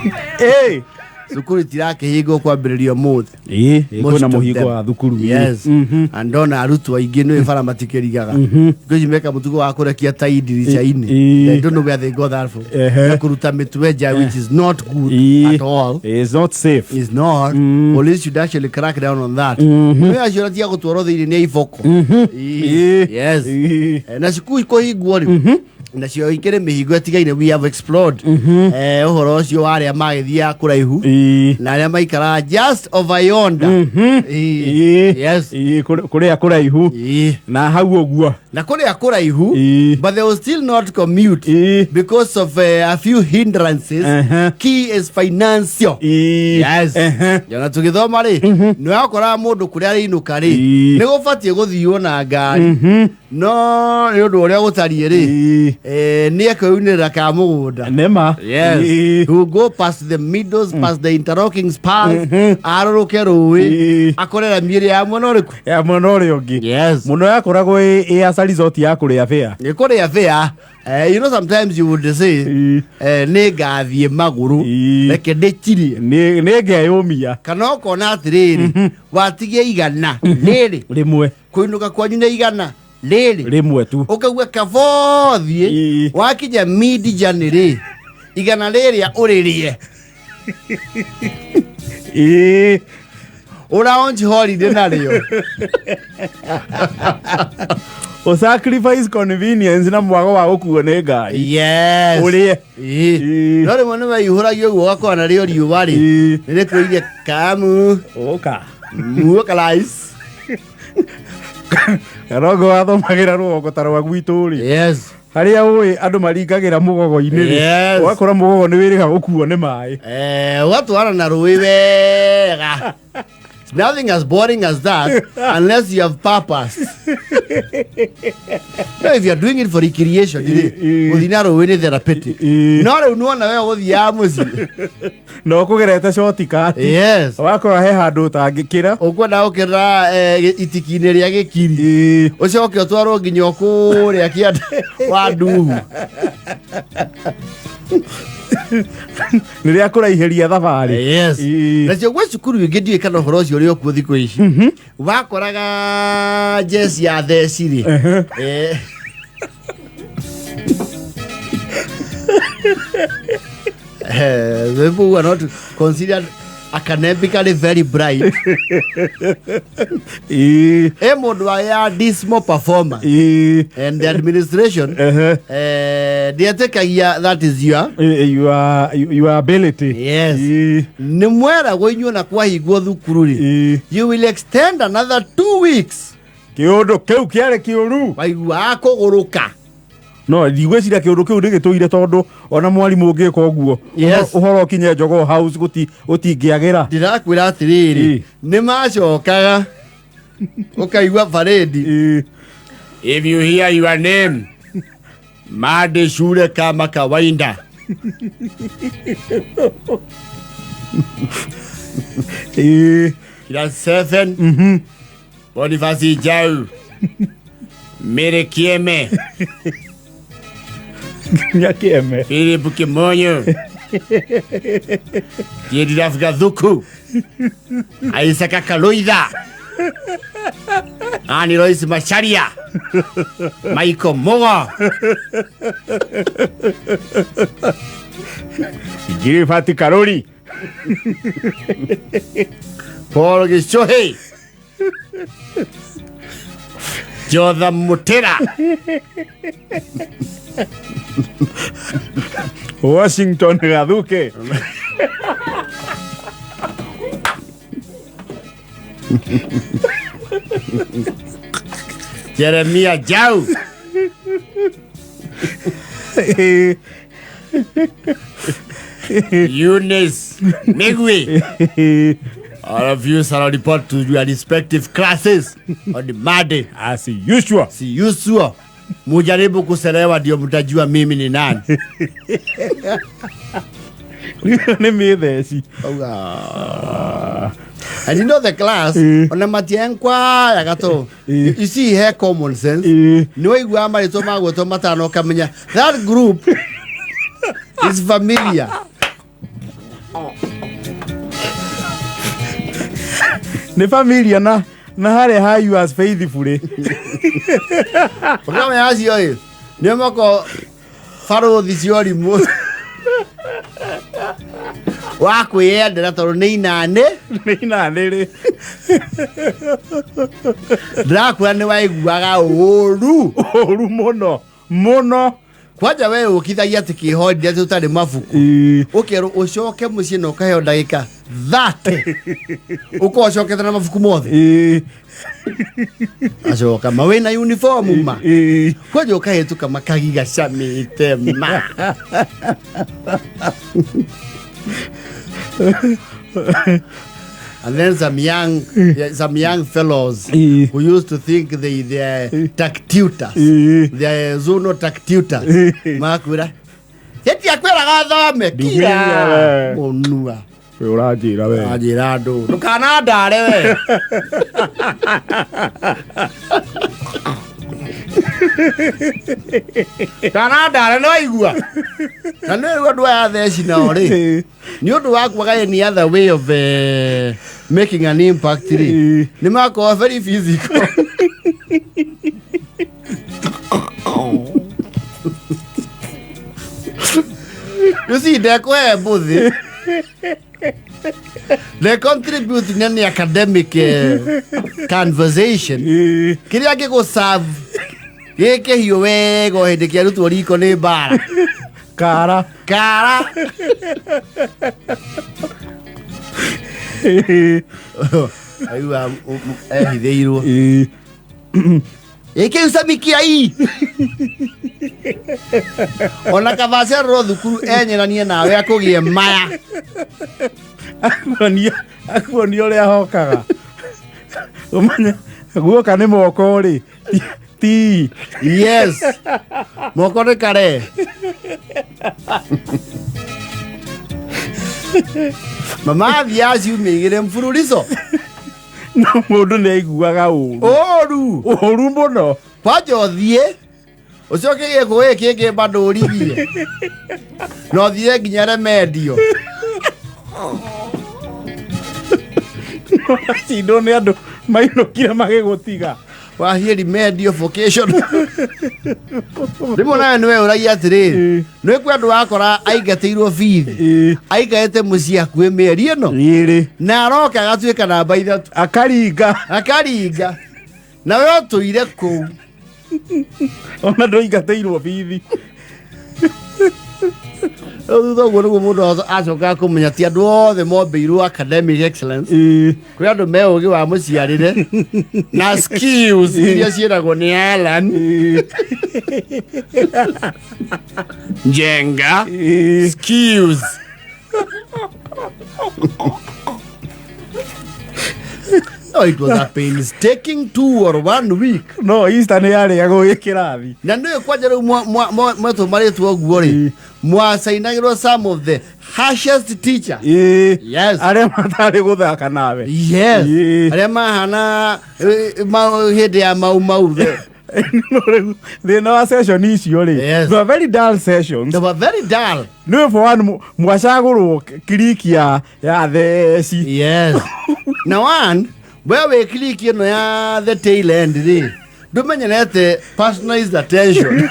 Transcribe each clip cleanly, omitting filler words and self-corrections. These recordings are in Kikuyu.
Ĩ. Cukuru itirakĩhingwo kwambĩrĩria ũmũthĩ. Ĩ, Most kwĩna of mũhingo them. wa thukuru. Yes. Na ndona arutwo aingĩ nĩ bara matikĩrigaga. Thikũ ici meka mũtugo wa kũrekia tai ndirica-inĩ. I don't know where they got that from. Na kũruta mĩtwe nja, which is not good at all. It's not safe. Is not. Police should actually crack down on that. Nĩ acio tia gũtwarwo thĩinĩ nĩ iboko. Yes. Na cukuru kũhingwo rĩ, nacio ikĩrĩ mĩhingo ĩtigaine. We have explored ũhoro ũcio wa arĩa magĩthiaga kũraihu na arĩa maikaraga just over yonder. Yes. Kũrĩa kũraihu na hau ũguo. Na kũrĩa kũraihu, but they will still not commute because of a few hindrances. Key is financial. Yes. Ona tũgĩthoma rĩ, nĩ wakoraga mũndũ kũrĩa arĩinũka rĩ, nĩ gũbatiĩ gũthiĩ na ngari, no nĩ ũndũ ũrĩa gũtariĩ rĩ, nĩ ekwĩunĩrĩra ka mũgũnda. Nĩma. Yes. He will go past the meadows, past the interlocking spurs, arũrũke rũĩ, akorera mĩĩrĩ ya mwena ũrĩkũ? Ya mwena ũrĩa ũngĩ. Yes. Mũno yakoragwo ĩ ĩ a resort ya kũrĩa bĩa. Nĩ kũrĩa bĩa. You know sometimes you would say, nĩ ngathiĩ magũrũ, reke ndĩkirie. Nĩ ngeyũmia. Kana ũkona atĩrĩrĩ, watigia 100 rĩmwe, kũinũka kwanyu nĩ 100 rĩmwe tu. Ũkaigua kabothiĩ. Wakinya mid journey rĩ, 100 rĩrĩa ũrĩrĩe ũraonji holiday narĩo. O sacrifice convenience na mwago wa gũkuo nĩ ngari. Ũrĩe. No rĩmwe nĩ weihũragia ũguo, ũgakora narĩo riũa rĩ nĩ rĩkwĩrire kamu ũka muoka rice. Kana ũngĩ wathomagĩra rũgongo ta rwa gwitũ rĩ, harĩa ũĩ andũ maringagĩra mũgogo-inĩ rĩ, ũgakora mũgogo nĩ wĩrĩga gũkuo nĩ maĩ. Ũgatwara na rũĩ wega. It's nothing as boring as that unless you have purpose. No, if you're doing it for recreation, rĩ, gũthiĩ na rũĩ nĩ therapeutic. No rĩu nĩwona we ũgũthiaga mũciĩ. Na ũkũgerete shortcut. Ũgakora he handũ ũtangĩkĩra. Ũkwenda gũkĩra itiki-inĩ rĩa gĩkiri. Ũcoke ũtwarwo nginya o kũrĩa kĩanda wa nduhu. Nĩ rĩa kũraihĩria thabarĩ. Yes. Nacio gwĩ cukuru ingĩ, ndiũĩ kana ũhoro ũcio ũrĩ okuo thikũ ici, wakoraga jeci ya theci rĩ, the people who are not considered academically very bright, mũndũ wa ya dismal performance, and the administration ndietĩkagia that is your Your ability. Yes. Nĩ mweragwo inyuĩ na kwahingwo thukuru rĩ, you will extend another 2 weeks. Kĩũndũ kĩu kĩarĩ kĩũru. Waiguaga kũgũrũka. No ndigwĩciria kĩũndũ kĩu nĩ gĩtũire, tondũ ona mwarimũ ũngĩka ũguo, ũhoro ũkinye Jogoo House gũtingĩagĩra. Ndĩrakwĩra atĩrĩrĩ, nĩ macokaga ũkaigua parade, "If you hear your name, mande shule kama kawaida." Class 7, Boniface Jau, Mary Kieme, Nginya Kĩeme. Philip Kimonyo, Jedidaf Gathuku, Isaac Kaloitha, Annie Lois Macharia, Michael Mogo, Gilbert Karori, Paul Gichohi, Jotham Mutera, Washington Gathuke. Jeremia Jau, Eunice Migwi. All of you shall report to your respective classes on the Monday. As usual. As usual. Mujaribu kuchelewa ndio mtajua mimi ni nani. Nĩ mĩtheci. And you know the class, ona matienkwaya gato. You see he common sense. Nĩ waiguaga marĩtwa magwetwo matano ũkamenya that group is familiar. Nĩ familia na harĩa ha yours faithfully. Ũkamenya acio ĩ nĩo mako barũthi cia ũrimũ wa kwĩyendera tondũ nĩ inanĩ. Nĩ inanĩ rĩ. Ndĩrakwĩra nĩ waiguaga ũru. Ũru mũno mũno. Kwanja we ũkithagia atĩ kĩhondi atĩ ũtarĩ mabuku, ũkerwo ũcoke mũciĩ na ũkaheo ndagĩka 30 ũkorwo ũcokete na mabuku mothe. Acoka ma wĩna uniform ma. Kwanja ũkahĩtũka makagiga camĩte ma. And then some young fellows who used to think they are tac tutors, they are zonal tac tutors, makwĩra ĩti akwĩraga thome kira. Ndumĩria we. Mũnua. We ũranjĩra we. Anjĩra andũ ndũkanandare we. Kanandare nĩ waigua na nĩ rĩu andũ aya theci nao rĩ, nĩ ũndũ wa kwaga any other way of making an impact rĩ, nĩ makorwo very physical. You see, ndekũhe mbũthĩ they contribute in any academic conversation. Kĩrĩa gĩgũserve gĩkĩhiũ wega o hĩndĩ kĩarutwo riko nĩ mbara. Kara. Kara. Aigua ehithĩirwo. Ĩkĩu camikia ii ona kaba acererwo thukuru enyeranie nawe akũgĩe maya. Akuonia ũrĩa ahokaga ũmenye guoka nĩ moko rĩ ti. Yes, moko nĩ kare mama athiaga ciumia igĩrĩ mfululizo. No mũndũ nĩ aiguaga ũru. Ũru. Ũru mũno. Kwanja ũthiĩ ũcoke gĩkũ gĩkĩ kĩngĩ bado ũrigie na ũthiĩ nginya remedio. Cindwo nĩ andũ mainũkire magĩgũtiga. Wathiĩ remedial vocation rĩmwe nawe nĩwe ũragia atĩrĩrĩ, nĩ kwĩ andũ wakora aingatĩirwo bithi, aikarĩte mũciĩ hakuhĩ mĩeri ĩno 2 na aroka agatuĩka namba 3. Akaringa. Akaringa nawe ũtũire kũu. Ona ndũingatĩirwo bithi. Rĩu thutha ũguo nĩguo mũndũ acokaga kũmenya ti andũ othe mombĩirwo academic excellence. Kwĩ andũ me ũgĩ wa mũciarĩre na skills iria ciĩragwo nĩ Alan Njenga. Skills. No, it was a painstaking 2 or 1 week. No Easter nĩ yarĩagwo gĩ kĩrathi. Na nĩũĩ kwanja rĩu mwetwo marĩtwa ũguo rĩ, mwacainagĩrwo some of the harshest teachers. Yes. Arĩa matarĩ gũthaka nawe. Yes. Arĩa mahana hĩndĩ ya mau mau the No rĩu thĩna wa session icio rĩ, they were very dull sessions. They were very dull. Nĩwe for one mwacagũrwo clique ya theci. Yes, na one we wĩ clique ĩno ya the tail end rĩ, ndũmenyerete personalized attention.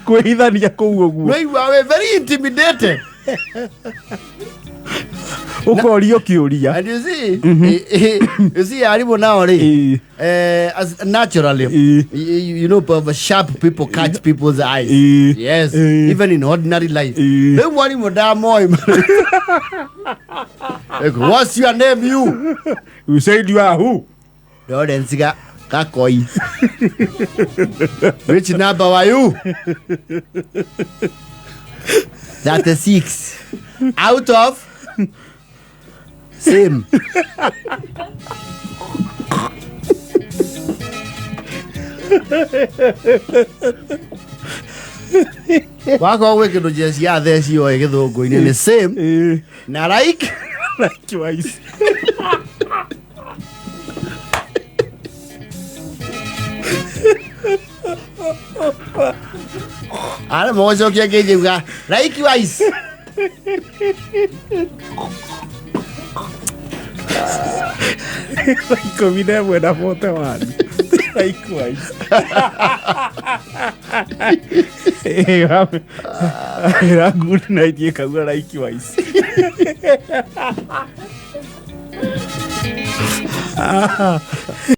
Kwĩhithania kũu ũguo. Nĩwaigua wĩ very intimidated. Ũkorio kĩũria. And you see arimũ nao rĩ, as naturally sharp people catch people's eyes. Yes. Even in ordinary life. Rĩu mwarimũ ndamoi. "What's your name, you?" "You said you are who?" "Lawrence Gakoi." "Which number were you?" 36 out of same." Wakorwo gwĩ kĩndũ njeci ya theci oĩ gĩthũngũ-inĩ nĩ same na like. Likewise. Aremwo gũcokia ngeithi uga likewise. 11 na 41. Likewise. Ĩra good night ĩkauga likewise.